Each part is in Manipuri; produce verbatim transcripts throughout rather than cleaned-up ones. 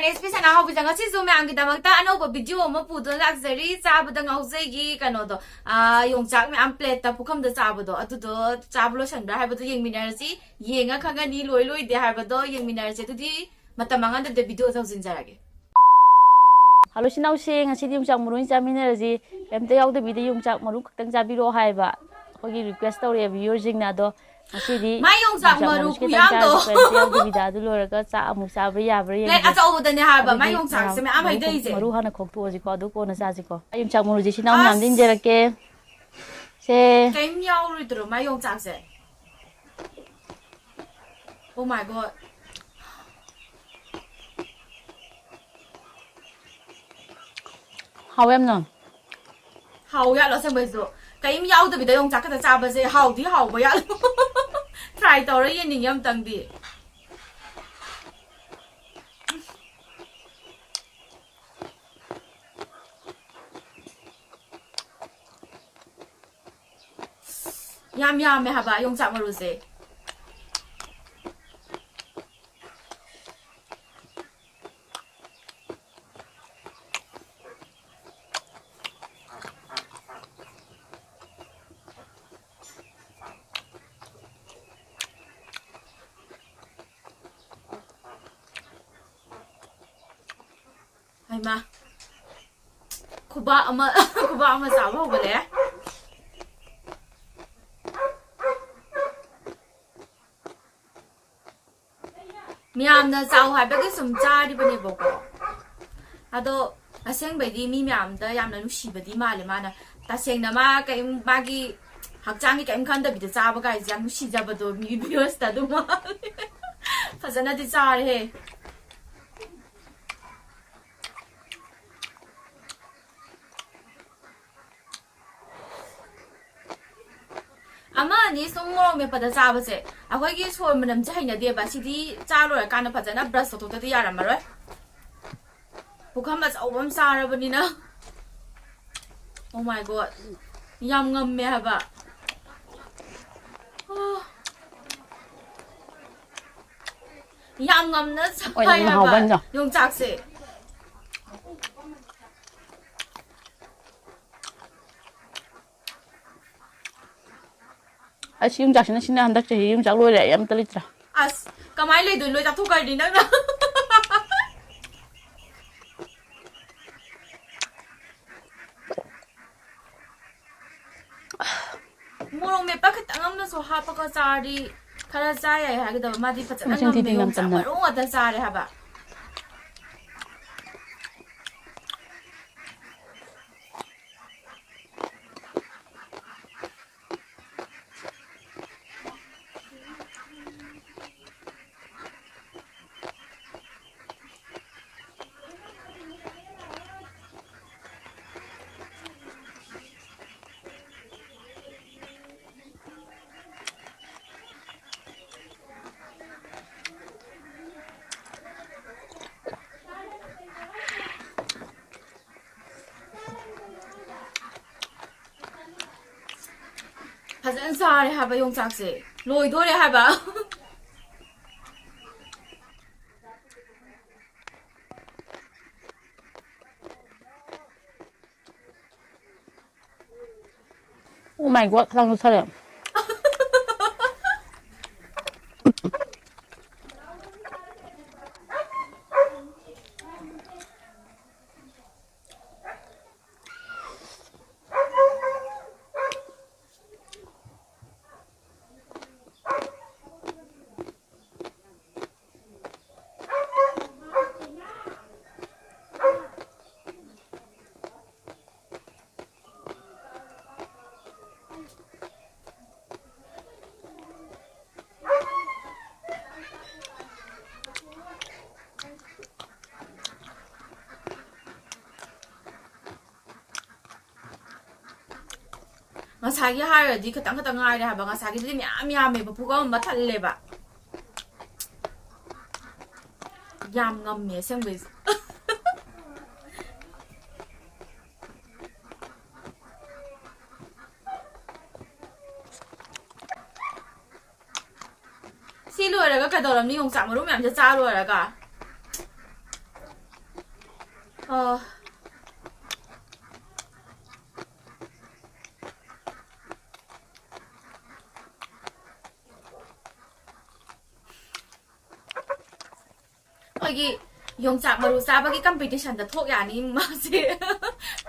ꯑꯦꯁ ꯄꯤ ꯁꯅꯥꯍꯥꯎꯕꯤꯗ ꯉꯁꯤꯁꯨ ꯃꯌꯥꯝꯒꯤꯗꯃꯛꯇ ꯑꯅꯧꯕ ꯚꯤꯗꯤꯑꯣ ꯑꯃ ꯄꯨꯗꯨꯅ ꯂꯥꯛꯆꯔꯤ꯫ ꯆꯥꯕꯗ ꯉꯥꯎꯖꯩꯒꯤ ꯀꯩꯅꯣꯗꯣ, ꯑꯥ, ꯌꯣꯡꯆꯥꯛ ꯃꯌꯥꯝ ꯄ꯭ꯂꯦꯠꯇ ꯄꯨꯈꯝꯗ ꯆꯥꯕꯗꯣ, ꯑꯗꯨꯗꯣ ꯆꯥꯕ ꯂꯣꯏꯁꯟꯕ꯭ꯔꯥ ꯍꯥꯏꯕꯗꯣ ꯌꯦꯡꯃꯤꯟꯅꯔꯁꯤ꯫ ꯌꯦꯡꯉ ꯈꯪꯒꯅꯤ ꯂꯣꯏ ꯂꯣꯏꯗꯦ ꯍꯥꯏꯕꯗꯣ꯫ ꯌꯦꯡꯃꯤꯟꯅꯔꯁꯤ꯫ ꯑꯗꯨꯗꯤ ꯃꯇꯝ ꯃꯥꯡꯍꯟꯗꯕꯤꯗ ꯚꯤꯗꯤꯑꯣ ꯇꯧꯁꯤꯟꯖꯔꯒꯦ꯫ ꯍꯜꯂꯣ ꯏꯆꯤꯟ ꯏꯅꯥꯎꯁꯤꯡ, ꯉꯁꯤꯗꯤ ꯌꯣꯡꯆꯥꯛ ꯃꯔꯨ ꯑꯣꯏꯅ ꯆꯥꯃꯤꯟꯅꯔꯁꯤ꯫ ꯀꯩꯝꯇ ꯌꯥꯎꯗꯕꯤꯗ ꯌꯣꯡꯆꯥꯛ ꯃꯔꯨ ꯈꯛꯇꯪ ꯆꯥꯕꯤꯔꯛꯑꯣ ꯍꯥꯏꯕ ꯑꯩꯈꯣꯏꯒꯤ ꯔꯤꯀ꯭ꯋꯦꯁ ꯇꯧꯔꯛꯑꯦ ꯚꯤꯌꯨꯋꯔꯁꯤꯡꯅ꯫ ꯑꯗꯣ ꯉꯁꯤꯗꯤ ꯃꯥꯏ ꯌꯣꯡꯆꯥꯛ ꯌꯣꯡꯆꯥꯛ ꯃꯔꯨ ꯃꯔꯨꯁꯤ ꯈꯤꯇꯪ ꯈꯨꯌꯥꯝꯗꯣ꯫ ꯆꯥꯔꯁꯤ, ꯀꯩꯝꯇ ꯌꯥꯎꯗꯕꯤꯗ꯫ ꯑꯗꯨ ꯂꯣꯏꯔꯒ ꯆꯥꯛ ꯑꯃꯨꯛ ꯆꯥꯕ꯭ꯔꯥ ꯌꯥꯕ꯭ꯔꯥ ꯄ꯭ꯂꯦꯠ ꯌꯦꯡꯁꯤ꯫ ꯑꯆꯧꯕꯗꯅꯦ ꯍꯥꯏꯕ ꯃꯥꯏ ꯑꯗꯨꯗꯤ ꯌꯣꯡꯆꯥꯛꯁꯦ ꯃꯌꯥꯝ ꯃꯔꯨ ꯈꯣꯛ-, ꯍꯩꯗꯩꯁꯦ꯫ ꯃꯔꯨ ꯍꯥꯟꯅ ꯈꯣꯛꯇꯣꯛꯑꯁꯤꯀꯣ, ꯑꯗꯨ ꯀꯣꯟꯅ ꯆꯥꯁꯤꯀꯣ꯫ ꯑꯩ ꯌꯣꯡꯆꯥꯛ ꯃꯔꯨꯁꯦ ꯏꯆꯤꯟ ꯏꯅꯥꯎ ꯃꯌꯥꯝꯗ ꯑꯁ꯫ ꯏꯟꯖꯔꯛꯀꯦ꯫ ꯁꯦ꯫ ꯀꯩꯝ ꯌꯥꯎꯔꯣꯏꯗ꯭ꯔꯣ ꯃꯥꯏ ꯌꯣꯡꯆꯥꯛꯁꯦ? Oh my God. ꯍꯥꯎꯋꯦ ꯌꯥꯝꯅ꯫ ꯍꯥꯎ ꯌꯥꯠꯂꯣ ꯑꯁꯦꯡꯕꯩꯁꯨ꯫ ꯀꯔꯤꯝ ꯌꯥꯎꯗꯕꯤꯗ ꯌꯣꯡꯆꯥꯛ ꯈꯛꯇ ꯆꯥꯕꯁꯦ ꯍꯥꯎꯗꯤ ꯍꯥꯎꯕ ꯌꯥꯠꯂꯣ꯫ Try ꯇꯧꯔ ꯌꯦꯡꯅꯤꯡꯉꯦ ꯑꯝꯇꯪꯗꯤ꯫ ꯌꯥꯝ ꯌꯥꯝꯃꯦ ꯍꯥꯏꯕ ꯌꯣꯡꯆꯥꯛ ꯃꯔꯨꯁꯦ꯫ ꯍꯩꯃꯥ꯫ ꯈꯨꯕꯥꯛ ꯑꯃ, ꯈꯨꯕꯥꯛ ꯑꯃ ꯆꯥꯕ ꯍꯧꯒꯠꯂꯛꯑꯦ꯫ ꯃꯌꯥꯝꯅ ꯆꯥꯎ ꯍꯥꯏꯕꯒꯤ ꯁꯨꯝ ꯆꯥꯔꯤꯕꯅꯦꯕꯀꯣ꯫ ꯑꯗꯣ ꯑꯁꯦꯡꯕꯩꯗꯤ ꯃꯤ ꯃꯌꯥꯝꯗ ꯌꯥꯝꯅ ꯅꯨꯡꯁꯤꯕꯗꯤ ꯃꯥꯜꯂꯦ ꯃꯥꯅ꯫ ꯇꯁꯦꯡꯅ ꯃꯥ ꯀꯩꯝ, ꯃꯥꯒꯤ ꯍꯛꯆꯥꯡꯒꯤ ꯀꯩꯝ ꯈꯟꯗꯕꯤꯗ ꯆꯥꯕ ꯀꯥꯏꯁꯦ ꯌꯥꯝ ꯅꯨꯡꯁꯤꯖꯕꯗꯣ ꯃꯤ ꯚꯤꯌꯨꯋꯔꯁꯇ ꯑꯗꯨꯝ ꯃꯥꯜꯂꯦ꯫ ꯐꯖꯅꯗꯤ ꯆꯥꯔꯦꯍꯦ꯫ ꯑꯃ ꯑꯅꯤ ꯁꯨꯝ ꯃꯣꯔꯣꯛ ꯃꯦꯠꯄꯗ ꯆꯥꯕꯁꯦ ꯑꯩꯈꯣꯏꯒꯤ ꯁꯣꯔ ꯃꯅꯝꯁꯦ ꯍꯩꯅꯗꯦꯕ꯫ ꯁꯤꯗꯤ ꯆꯥ ꯂꯣꯏꯔꯀꯥꯟꯗ ꯐꯖꯅ ꯕ꯭ꯔꯁ ꯇꯧꯊꯣꯛꯇꯗꯤ ꯌꯥꯔꯝꯃꯔꯣꯏ꯫ ꯄꯨꯈꯝ ꯑꯆꯧꯕ ꯑꯃ ꯆꯥꯔꯕꯅꯤꯅ꯫ Oh my God. ꯌꯥꯝ ꯉꯝꯃꯦ ꯍꯥꯏꯕ꯫ ꯑꯣ꯫ ꯌꯥꯝ ꯉꯝꯅ ꯆꯥꯏ ꯑꯣꯏꯅ ꯍꯥꯏꯕ ꯍꯥꯎꯕ ꯏꯟꯖꯥꯡ꯫ ꯌꯣꯡꯆꯥꯛꯁꯦ꯫ ꯑꯁ, ꯌꯣꯡꯆꯥꯛꯁꯤꯅ ꯁꯤꯅ ꯍꯟꯗꯛ ꯆꯍꯤ ꯌꯣꯡꯆꯥꯛ ꯂꯣꯏꯔꯦ, ꯑꯩ ꯑꯝꯇ ꯂꯩꯇ꯭ꯔꯦ꯫ ꯑꯁ, ꯀꯃꯥꯏꯅ ꯂꯩꯗꯣꯏꯅꯣ? ꯂꯣꯏ ꯆꯥꯊꯣꯛꯈ꯭ꯔꯗꯤ ꯅꯪꯅ꯫ ꯃꯣꯔꯣꯛ ꯃꯦꯠꯄ ꯈꯤꯇꯪ ꯑꯃꯁꯨ ꯍꯥꯞꯄꯒ ꯆꯥꯔꯗꯤ ꯈꯔ ꯆꯥ ꯌꯥꯏ ꯍꯥꯏꯒꯗꯕ꯫ ꯃꯥꯗꯤ ꯐꯖꯅ ꯃꯁꯤꯡ ꯊꯤ ꯉꯝꯃꯦ, ꯊꯤꯅ ꯌꯣꯡꯆꯥꯛ ꯆꯝꯅ꯫ ꯃꯔꯨ ꯉꯥꯛꯇ ꯆꯥꯔꯦ ꯍꯥꯏꯕ꯫ ꯐꯖꯅ ꯆꯥꯔꯦ ꯍꯥꯏꯕ ꯌꯣꯡꯆꯥꯛꯁꯦ꯫ ꯂꯣꯏꯗꯣꯔꯦ ꯍꯥꯏꯕ꯫ Oh my God, ꯈꯗꯥꯡ ꯆꯣꯛꯊꯔꯦ꯫ ꯉꯁꯥꯏꯒꯤ ꯍꯥꯏꯔꯨꯔꯗꯤ ꯈꯤꯇꯪ ꯈꯤꯇꯪ ꯉꯥꯏꯔꯦ ꯍꯥꯕ꯫ ꯉꯁꯥꯏꯒꯤꯗꯨꯗꯤ ꯃꯌꯥꯝ ꯌꯥꯝꯃꯦꯕ, ꯄꯨꯈꯝ ꯑꯃ ꯊꯜꯂꯦꯕ꯫ ꯌꯥꯝ ꯉꯝꯃꯦ ꯑꯁꯦꯡꯕꯩꯁꯨ꯫ ꯁꯤ ꯂꯣꯏꯔ ꯀꯩꯗꯧꯔꯝꯅꯤ? ꯌꯣꯡꯆꯥꯛ ꯃꯔꯨ ꯃꯌꯥꯝꯁꯦ ꯆꯥ ꯂꯣꯏꯔꯒ꯫ ꯑ꯫ ꯑꯩꯈꯣꯏꯒꯤ ꯌꯣꯡꯆꯥꯛ ꯃꯔꯨ ꯆꯥꯕꯒꯤ competitionꯗ ꯊꯣꯛ ꯌꯥꯅꯤ ꯃꯥꯁꯦ꯫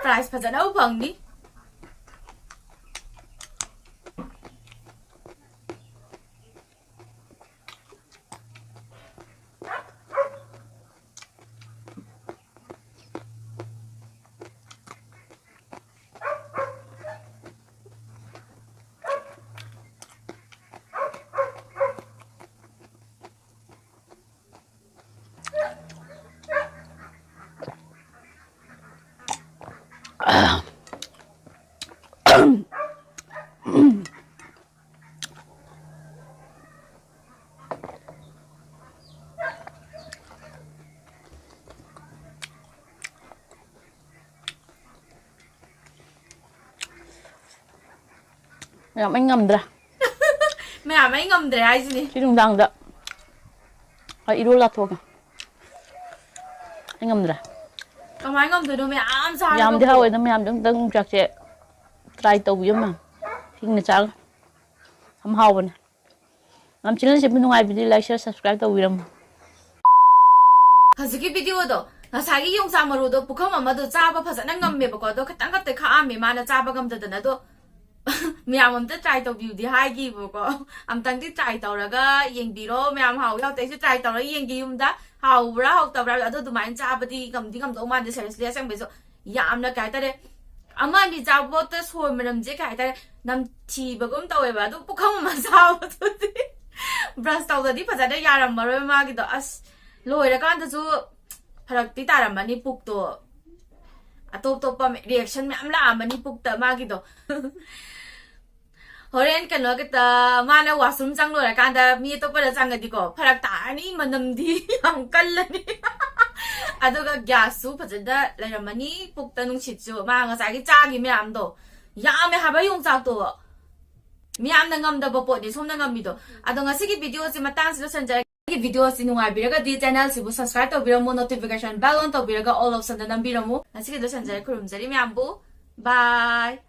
Prize ꯐꯖꯅ ꯐꯪꯅꯤ꯫ ꯌꯥꯝ ꯑꯩ ꯉꯝꯗ꯭ꯔꯦ꯫ ꯃꯌꯥꯝ ꯑꯩ ꯉꯝꯗ꯭ꯔꯦ ꯍꯥꯏꯁꯤꯅꯤ꯫ ꯁꯤ ꯅꯨꯡꯗꯥꯡꯗ ꯑꯩ ꯏꯔꯣꯜ ꯂꯥꯊꯣꯛꯑꯒꯦ꯫ ꯑꯩ ꯉꯝꯗ꯭ꯔꯦ꯫ ꯀꯃꯥꯏꯅ ꯉꯝꯗꯣꯏꯅꯣ? ꯃꯌꯥꯝ ꯆꯥꯔꯒꯕꯨ꯫ ꯌꯥꯝꯗꯤ ꯍꯥꯎꯋꯦ꯫ ꯑꯗꯨꯝ ꯃꯌꯥꯝꯗꯤ ꯑꯝꯇꯪ ꯌꯣꯡꯆꯥꯛꯁꯦ try ꯇꯧꯕꯤꯌꯨ ꯃꯌꯥꯝ꯫ ꯍꯤꯡꯅ ꯆꯥꯒ ꯌꯥꯝ ꯍꯥꯎꯕꯅꯦ꯫ ꯌꯥꯝ channelꯁꯤꯕꯨ ꯅꯨꯡꯉꯥꯏꯕꯤꯗꯤ like, share, subscribe ꯇꯧꯕꯤꯔꯝꯃꯨ꯫ ꯍꯧꯖꯤꯛꯀꯤ videoꯗꯣ, ꯉꯁꯥꯏꯒꯤ ꯌꯣꯡꯆꯥꯛ ꯃꯔꯨꯗꯣ ꯄꯨꯈꯝ ꯑꯃꯗꯣ ꯆꯥꯕ ꯐꯖꯅ ꯉꯝꯃꯦꯕꯀꯣ, ꯑꯗꯣ ꯈꯤꯇꯪ ꯈꯛꯇ ꯈꯥꯛꯑꯝꯃꯦ ꯃꯥꯅ ꯆꯥꯕ ꯉꯝꯗꯗꯅ꯫ ꯑꯗꯣ ꯃꯌꯥꯝ ꯑꯝꯇ try ꯇꯧꯕꯤꯌꯨꯗꯤ ꯍꯥꯏꯒꯤꯕꯀꯣ꯫ ꯑꯝꯇꯪꯗꯤ try ꯇꯧꯔꯒ ꯌꯦꯡꯕꯤꯔꯣ ꯃꯌꯥꯝ, ꯍꯥꯎꯏ ꯍꯥꯎꯇꯦ ꯑꯩꯁꯨ try ꯇꯧꯔꯒ ꯌꯦꯡꯒꯦ ꯌꯨꯝꯗ꯫ ꯍꯥꯎꯕ꯭ꯔꯥ ꯍꯥꯎꯇꯕ꯭ꯔꯥ? ꯑꯗꯣ ꯑꯗꯨꯃꯥꯏꯅ ꯆꯥꯕꯗꯤ ꯉꯝꯗꯤ ꯉꯝꯗꯧ ꯃꯥꯟꯗꯦ, seriously꯫ ꯑꯁꯦꯡꯕꯩꯁꯨ ꯌꯥꯝꯅ, ꯀꯩ ꯍꯥꯏꯇꯥꯔꯦ, ꯑꯃ ꯑꯅꯤ ꯆꯥꯕ ꯄꯣꯠꯇ ꯁꯣꯔ ꯃꯅꯝꯁꯦ, ꯀꯩ ꯍꯥꯏꯇꯥꯔꯦ, ꯅꯝꯊꯤꯕꯒꯨꯝ ꯇꯧꯋꯦꯕ꯫ ꯑꯗꯨ ꯄꯨꯈꯝ ꯑꯃ ꯆꯥꯕꯗꯨꯗꯤ brush ꯇꯧꯗꯗꯤ ꯐꯖꯅ ꯌꯥꯔꯝꯃꯔꯣꯏ ꯃꯥꯒꯤꯗꯣ꯫ ꯑꯁ, ꯂꯣꯏꯔꯀꯥꯟꯗꯁꯨ ꯐꯔꯛꯇꯤ ꯇꯥꯔꯝꯃꯅꯤ ꯄꯨꯛꯇꯣ꯫ ꯑꯇꯣꯞ ꯑꯇꯣꯞꯄ reaction ꯃꯌꯥꯝ ꯂꯥꯛꯑꯝꯃꯅꯤ ꯄꯨꯛꯇ ꯃꯥꯒꯤꯗꯣ꯫ ꯍꯣꯔꯦꯟ ꯀꯩꯅꯣ ꯈꯤꯇ, ꯃꯥꯅ washroom ꯆꯪ ꯂꯣꯏꯔꯀꯥꯟꯗ ꯃꯤ ꯑꯇꯣꯞꯄꯅ ꯆꯪꯉꯗꯤꯀꯣ, ꯐꯔꯛ ꯇꯥꯔꯅꯤ, ꯃꯅꯝꯗꯤ ꯌꯥꯝ ꯀꯜꯂꯅꯤ꯫ ꯑꯗꯨꯒ gasꯁꯨ ꯐꯖꯅ ꯂꯩꯔꯝꯃꯅꯤ, ꯄꯨꯛꯇ ꯅꯨꯡꯁꯤꯠꯁꯨ, ꯃꯥ ꯉꯁꯥꯏꯒꯤ ꯆꯥꯈꯤ ꯃꯌꯥꯝꯗꯣ ꯌꯥꯝꯃꯦ ꯍꯥꯏꯕ ꯌꯣꯡꯆꯥꯛꯇꯣ꯫ ꯃꯤꯌꯥꯝꯅ ꯉꯝꯗꯕ ꯄꯣꯠꯅꯤ ꯁꯣꯝꯅ ꯉꯝꯃꯤꯗꯣ꯫ ꯑꯗꯣ ꯉꯁꯤꯒꯤ video ꯁꯤ ꯃꯇꯥꯡꯁꯤꯗ ꯂꯣꯏꯁꯤꯟꯖꯔꯒꯦ꯫ ꯑꯩꯒꯤ video ꯁꯤ ꯅꯨꯡꯉꯥꯏꯕꯤꯔꯒꯗꯤ channel ꯁꯤꯕꯨ subscribe ꯇꯧꯕꯤꯔꯝꯃꯨ, notification bell on ꯇꯧꯕꯤꯔꯒ all option ꯗ ꯅꯝꯕꯤꯔꯝꯃꯨ꯫ ꯉꯁꯤꯒꯤ ꯂꯣꯏꯁꯤꯟꯖꯔꯦ, ꯈꯨꯔꯨꯝꯖꯔꯤ ꯃꯌꯥꯝꯕꯨ꯫ Bye꯫